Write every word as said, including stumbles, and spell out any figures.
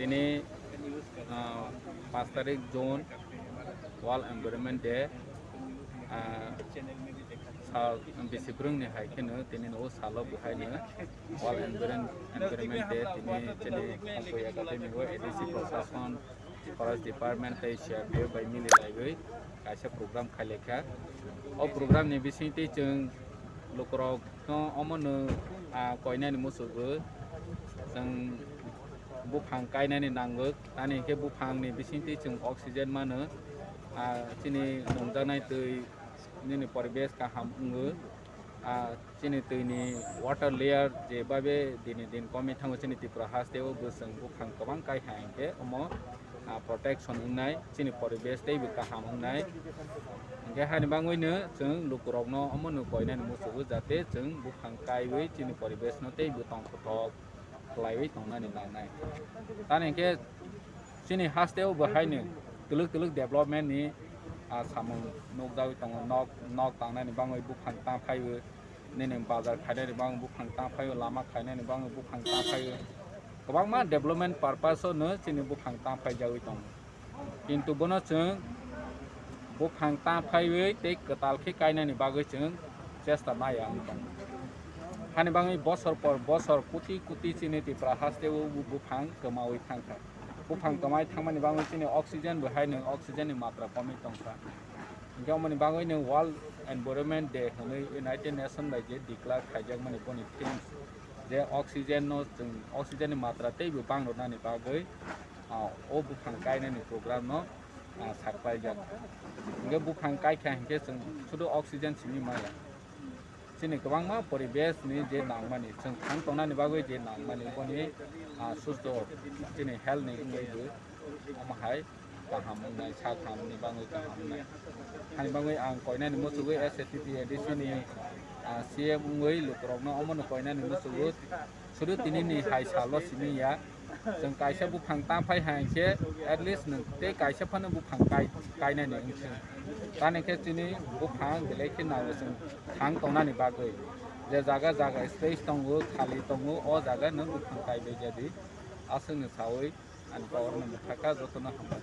Tini, ah, paanch tarik June World Environment Day, ah, sal bisi brwngni hai kheno tini o salo buhaino World Environ-, Environment Day tini chini Khumkui Academy o A D C Prashasan, Forest Department tei C R P F bai mili laiwi kaisa program khai laikha. O program ni bisingtwi chwng lukurok no omono, ah, koinani muchungo chwng buphang kainani nango, tani hinkhe buphangni bisingtwi chwng oxygen mano, ah, chini nungjaknai twi nini poribesh kaham wngo, ah, chini twini water layer je babe dini din komwi thango chini Tripura hasteo bo chwng buphang kwbang kai hai hinkhe omo, ah, protection wngnai, chini poribesh teibo kaham wngnai. Hinkhe hani bangwino chwng lukurokno omono koinani muchungo jate chwng buphang kaiwi chini poribeshno teibo tongthok khlaiwi tongnani nangnai. Tani hinkhe chini hasteo bo haino twlwk twlwk development ni, ah, samung nukjagwi tongo, nok, nok tangnani bangwi buphang ta phaiwi, nini bazar khainani bangwi buphang ta phaiwi, lama khainani bangwi buphang ta phaiwi, kwbangma development purpose o no chini buphang ta phaijagwi tongo. Kintu bono chwng buphang ta phaiwi tei kwtal khe kainani bagwi chwng chesta maya wng tongo. Hani bagwi bosor por bosor koti koti chini Tripura hasteo bu-, buphang kwmaui thangkha. Buphang kwmai thangmani bagwi chini oxygen bo haino oxygen ni matra komwi tongkha. Hinkhe omoni bagwi no World Environment Day hwnwi United Nation bai je declare khaijakmani boni theme je oxygen no chwng oxygen ni matra teibo bangrwnani bagwi, ah, o buphang kainani program no, ah, saklaijak. Hinkhe buphang kaikha hinkhe chwng sudu oxygen simi maya. Chini kwbangma poribesh ni je nangmani, chwng thang tongnani bagwi je nangmani, boni, ah, susto chini health ni wngwi bo omo hai kaham wngnai, sak hamni bagwi kaham wngnai. Hani bagwi ang koinani muchugwi S A T T A D C ni, ah, C M wngwi lukurokno omono koinani muchugo. Sudu tinini hai salo simi ya. Chwng kaisa buphang ta phai hai khe at least nwng tei kaisa phano buphang kai-, kainani wngkhe. Tani khe chini buphang belai khe nango chwng thang tongnani bagwi. Je jaga jaga space tongo, khali tongo, o jaga nwng buphang kaibai jadi. Aswkno saui ani power no mwthaka jotono hambai.